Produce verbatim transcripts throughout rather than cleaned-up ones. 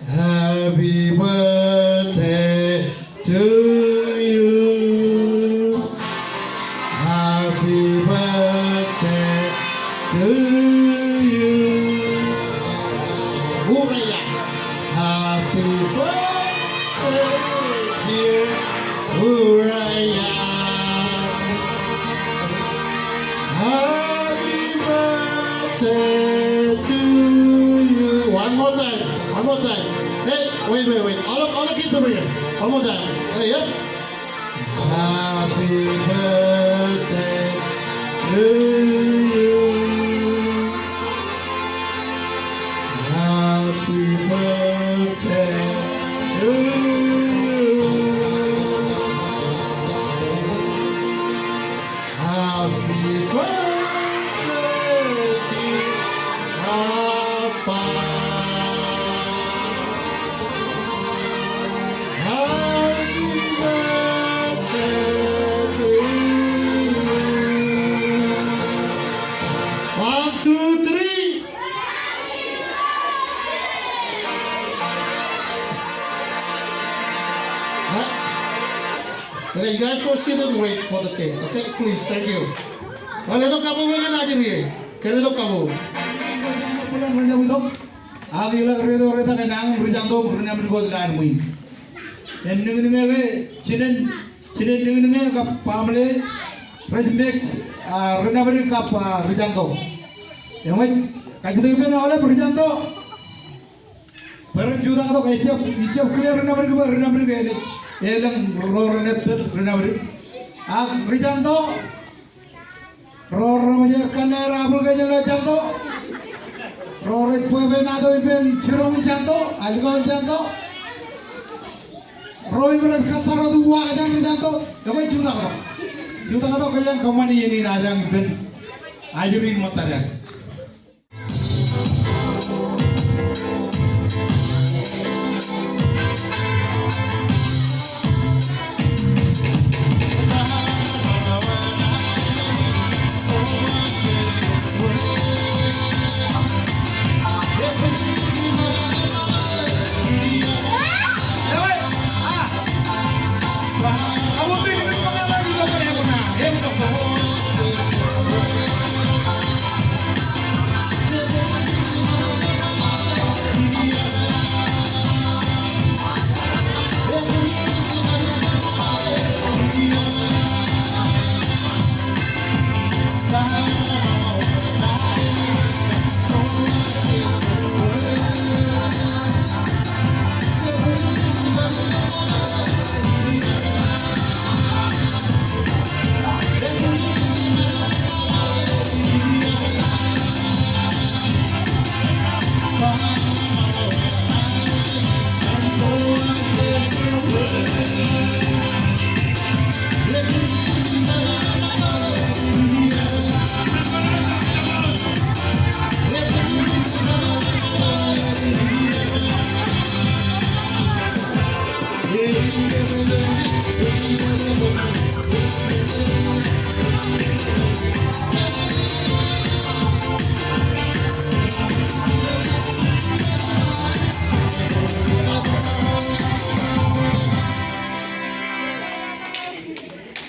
Happy birthday to you. Happy birthday to you. Uraia. Happy birthday, dear Uraia. Happy birthday to you. One more time. One more time. Hey, wait, wait, wait. All of, all the kids over here. One more time. Hey, yep. Happy birthday to you. Happy birthday to you. Happy birthday, dear Papa. Happy birthday to you. One, two, three. Okay, you guys go sit and wait for the cake. Okay, please, thank you. Letok kabbokbok ñan ajri e. Letok kabbokbok. Ak ilo reto retak enañin Rijando im ri-nabōj ko ilo an ṃwiin. Āinwōt niñniñ eo ke, jinen, jinen niñniñ eo kab baaṃle, rej mix, ah, ri-nabōj kab, ah, Rijando. Eṃōj, kajjitōk ippān aolep Rijando. Bwe ren jutak tok, ejjab, ejjab kile ri-nabōj bwe ri-nabōj ke elōñ ro ren ettōr ri-nabōj. Ak Rijando, ro reṃōj aer kanne aer application ilo Janto. Ro rej bwebwenato ippān jiroñ in Janto, alikao in Janto. Ro im rej kōttaro uwaak jān Rijando, ekwe jutak tok. Jutak tok kōjeañ kōṃṃani iien in ad ippān ajri in ṃōttad ad.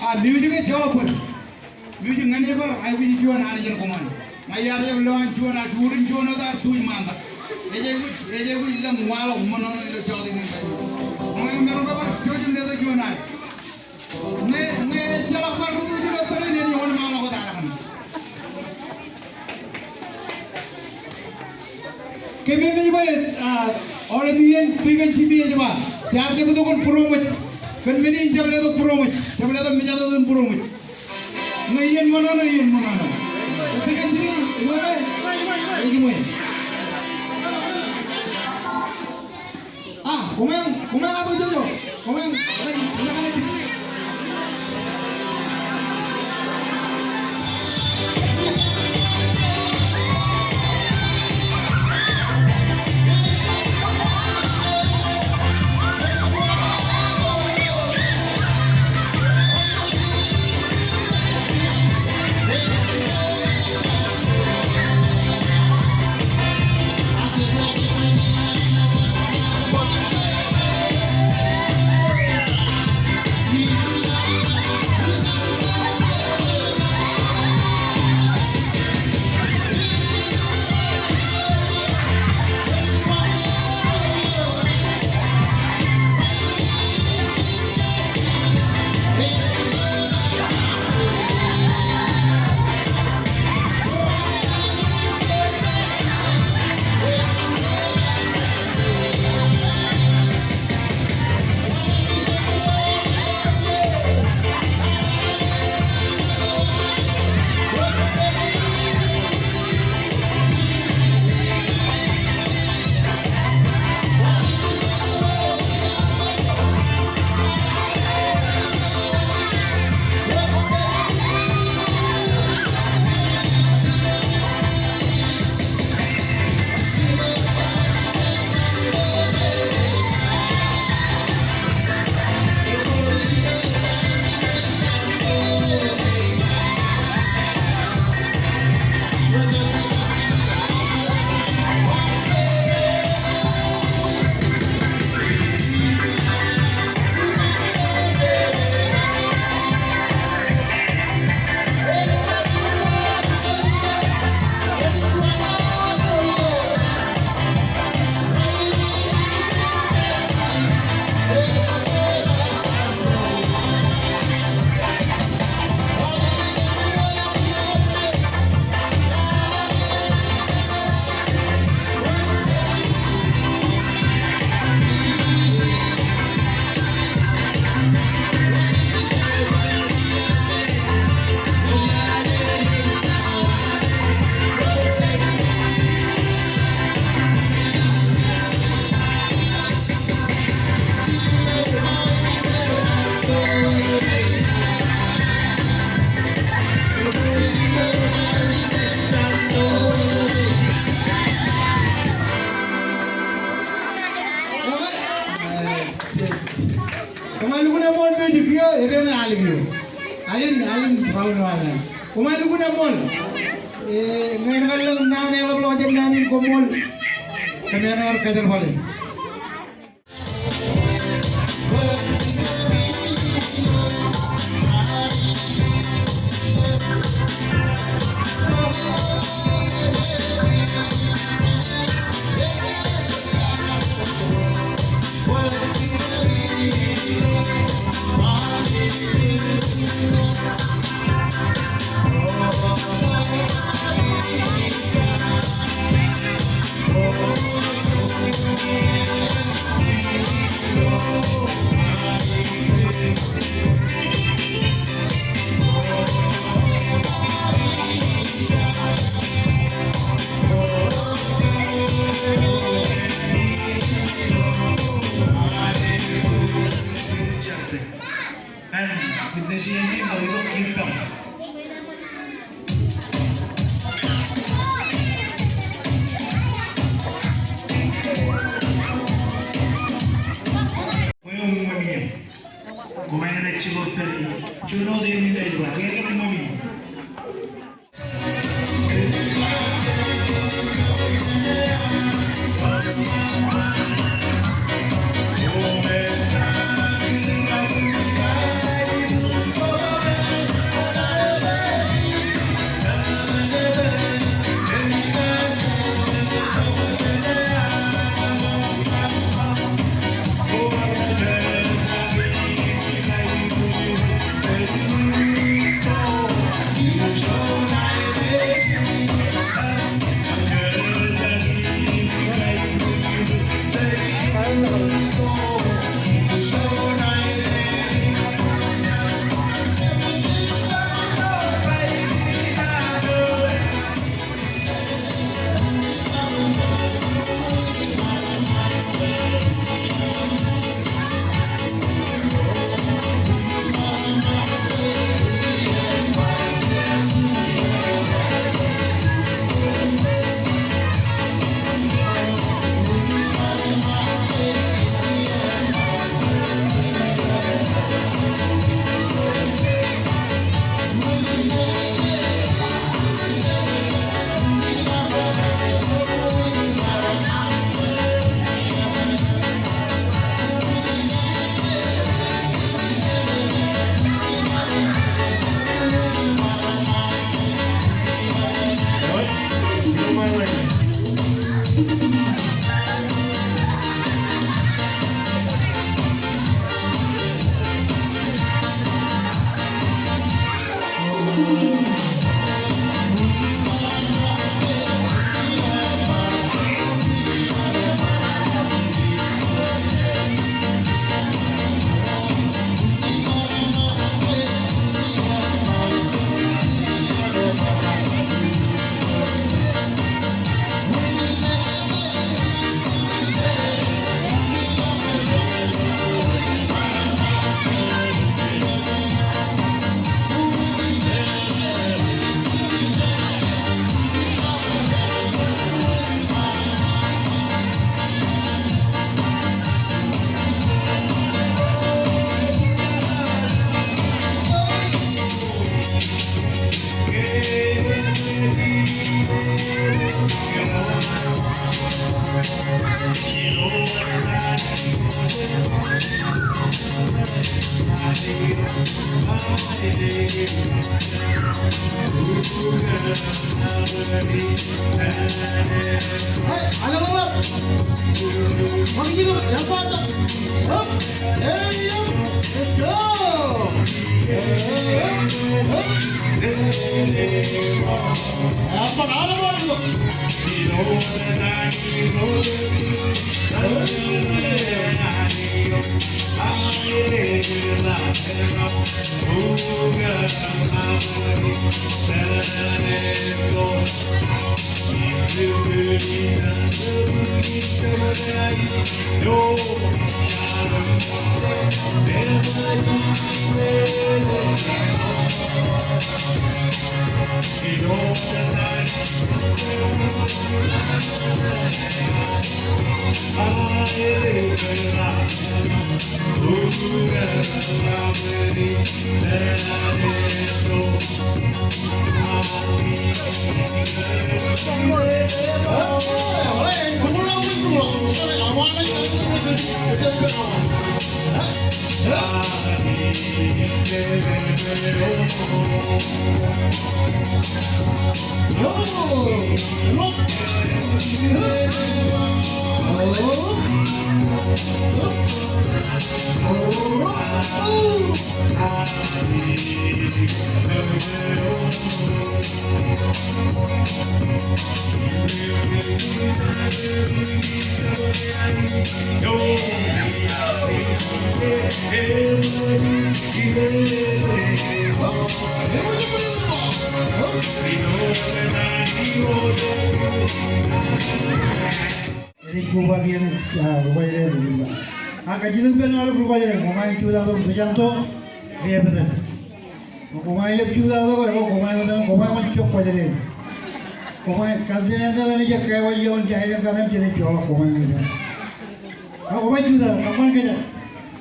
A, music ej jeḷọk bōd. Music ñan e bar aikuj juon Anij en koṃṃool. Ña iar jab lowaan juon, ak urin juon wōt ear tuj ṃaantak. Ej aikuj, ej aikuj lōñ waḷọk ṃōṇōṇō ilo jọteen in. Ñe maroñ ke bar jouj im letok juon ad. Ñe, ñe ejjeḷọk bar rutuj ilo tōre in, enaaj wōnṃaanḷọk wōt ad kaṇ. Kememej bwe, ah, aolepān iien Tikōn Jimi ej ba, jaar jab itok kōn būroṃōj. Kōn men in jab letok būroṃōj. Jab letok mejatoto in būroṃōj. Ñe iien ṃōṇōṇō, iien ṃōṇōṇō. Tikōn Jimi, iṃōṇōṇō. Ej ṃōṇōṇō. A, koṃeañ, koṃeañ ato jojo. Koṃeañ, koṃeañ, koṃeañ. Koṃ lukkuun eṃṃool Mejik eo, eren eo alen eo. Alen, alen round eo alen. Koṃ lukkuun eṃṃool. E, ñe en kalōk naan eḷapḷọk jān naan in koṃṃool. Kōm en kar kōjerbale. Ñan witness in ilo itok kiiō. Kwōj uññūm iien. Koṃ ej jino pād ie. Juon wōt eṃ in ej ba, kwōj uññūm iien. Enaaj koba kien, ah, ri-Kwajalein. Ak kajjitōk ippān aolep ri-Kwajalein, koṃ jutak tok, ri-Jañto, ri-Epeten. Koṃ ejjab jutak tok, koṃ ejjab, koṃ ejjab jok Kwajalein. Koṃ ejjab continental, enaaj jab kaiwōj ioon, jab ilo kaṇe, jenaaj joḷọk koṃ ejjab. Ak koṃ ejjab jutak, kōṃṃan kōj.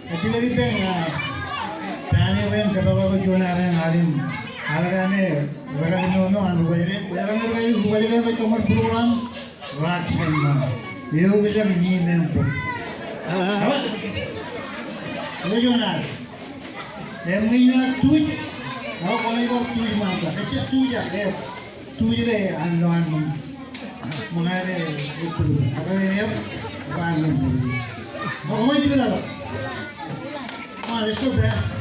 Kajjitōk ippān, ah, pān eo eṇ kōpeḷḷọk juon ad eṇ, al in, al kaṇe, rekar ilo ṃool an ri-Kwajalein, rekar ilo ri-Kwajalein, kōj kōṃṃan program. Raksema. Eokjak ni member. Awa. Eo juon ad. Im ñe inaaj tuj. Awa, kwōnaaj bar tuj ṃōttan. Kajjitōk tuj ak eo. Tuj ke an lo an ṃōn. Ṃōñā eo. Ak eo. Ba an ṃōn. Awa, ṃōñā eo. Ṃōñā eo.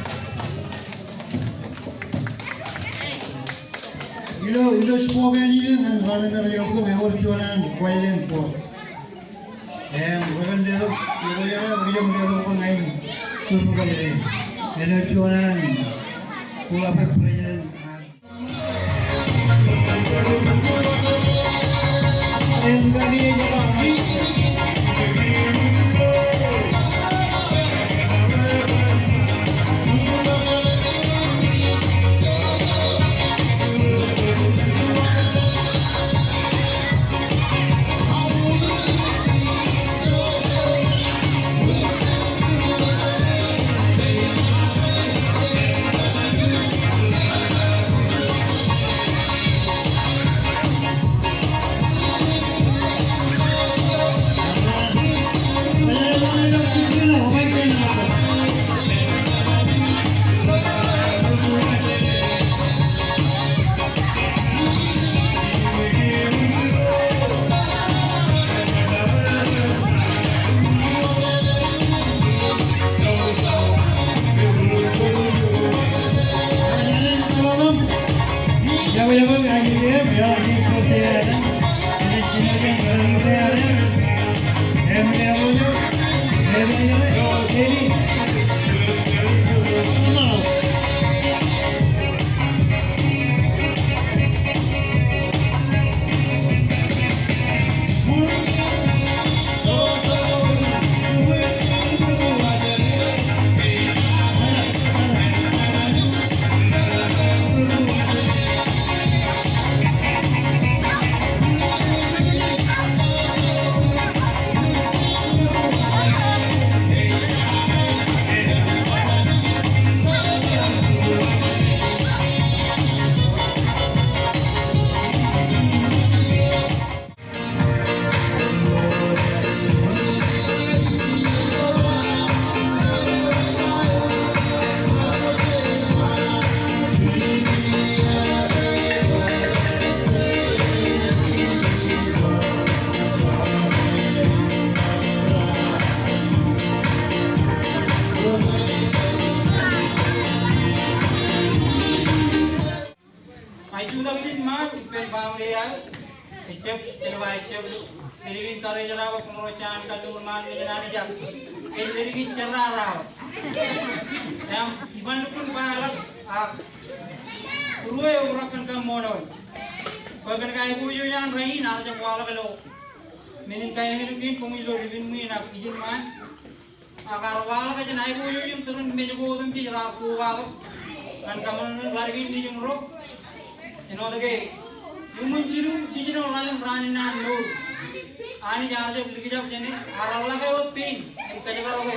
Ilo, ilo Spokane ilo ñan raan eo me rej jab tok, ewōr juon an Kwajalein Post. Im, rej jab letok, ilo, ilo, rej jab letok bwe ña in kūr Kwajalein. Āinwōt juon an, club president an. Ij jutak ijin ṃaan ippān baaṃle eo aō. Ejjab, ej ba ejjab, ledik in tarijeraaṃṃan bwe kwōn ro jaan kalliṃur ṃaan mejān Anij ak ej ledik in jerraraaṃṃan. Im iban lukkuun ba ḷọk ak ruo eo rej kōṇaan kaṃṃoolol. Bwe kōn kaiboojoj an rainin, ear jab waḷọk ilo men in kaenōṇōk kein koṃij lo diwin ṃwiin ak ijin ṃaan. Ak ear waḷọk jān aiboojoj in tūrin mej ko otemjej raar kobatok ñan kōṃanṃan ḷaddik in nejin ro. Āinwōt ke iuṃwin jilu, jiljino ḷalem raan in an mour, Anij ear jab likjab jāne, ear ḷak eo pein im kōjparok e.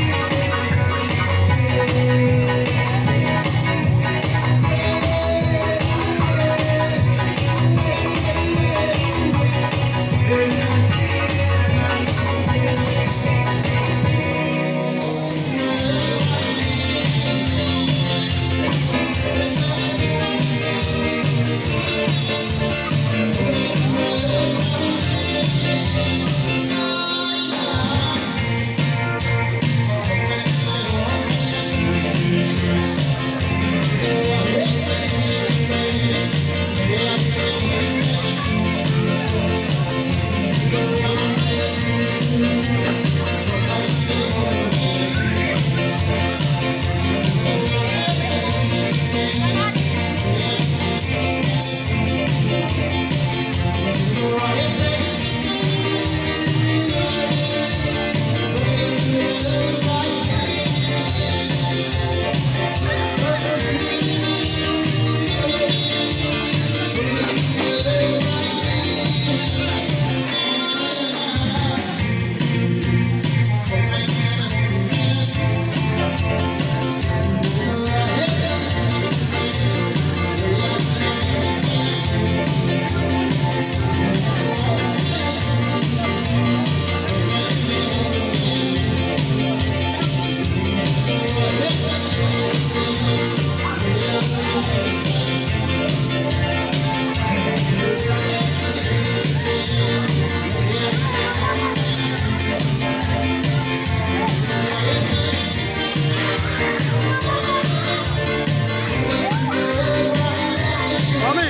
Mami.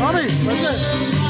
Mami, right there.